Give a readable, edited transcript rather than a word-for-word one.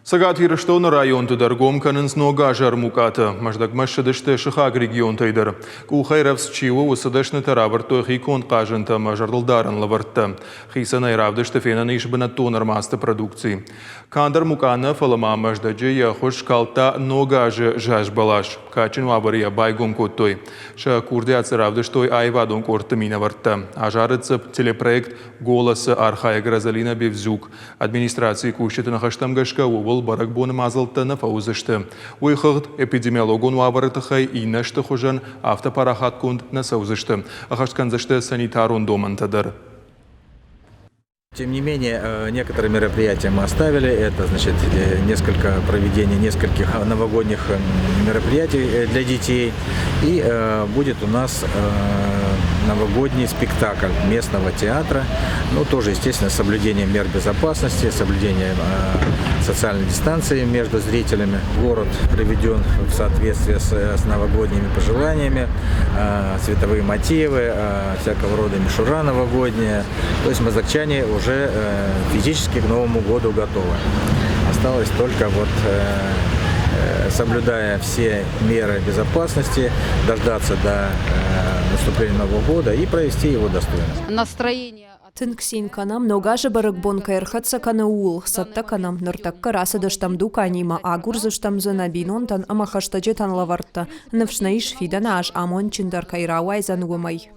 Цӕгат Ирыстоны районты дӕр гом кӕнынц ног азы армукъатӕ. Мӕздӕгмӕ ссыдысты сыхаг регионтӕй дӕр. Къухӕй рӕвдз чи у, уыцы дӕснытӕ равӕрдтой хиконд хъазӕнтӕ ӕмӕ зӕрдылдарӕн лӕвӕрттӕ. Хицӕнӕй равдысты фенӕн ис бынӕттон ӕрмадзты продукци. Канд армукъа нӕ, фӕлӕ ма Мӕздӕджы йӕ хуыз скалдта ног азы зазбӕлас. Кадджын уавӕры йӕ байгом кодтой. Сӕ курдиат дзы равдыстой аивадон къордты минӕвӕрттӕ. Азарыд дзы телепроект «Голос-ы» архайӕг Розалина Бевзюк. Администрацийы кусджыты ныхӕстӕм гӕсгӕ ууыл бӕрӕгбоны мадзӕлттӕ нӕ фӕуыдзысты. Уый хыгъд эпидемиологон уавӕры тыххӕй иннӕ сты хуызӕн афтӕ парахатгонд нӕ цӕудзысты. Ӕххӕст кӕндзысты санитарон домӕнтӕ дӕр. Тем не менее, некоторые мероприятия мы оставили. Это, значит, несколько проведение нескольких новогодних мероприятий для детей. И будет у нас новогодний спектакль местного театра. Ну, тоже, естественно, соблюдение мер безопасности, соблюдение социальной дистанции между зрителями. Город приведен в соответствии с новогодними пожеланиями, цветовые мотивы, всякого рода мишура новогодняя. То есть моздокчане уже физически к Новому году готовы. Осталось только вот соблюдая все меры безопасности, дождаться до наступления Нового года и провести его достойно. Настроение Тынг цин кӕнӕм, ног азы бӕрӕгбон кӕй ӕрхӕццӕ кӕны, ууыл. Цӕттӕ кӕнӕм, ныртӕккӕ рацыдыстӕм дуканимӕ, агурдзыстӕм дзы нӕ бинонтӕн ӕмӕ хӕстӕджытӕн лӕвӕрттӕ. Ныфс нӕ ис, фидӕны аз амондджындӕр кӕй рауайдзӕн, уымӕй.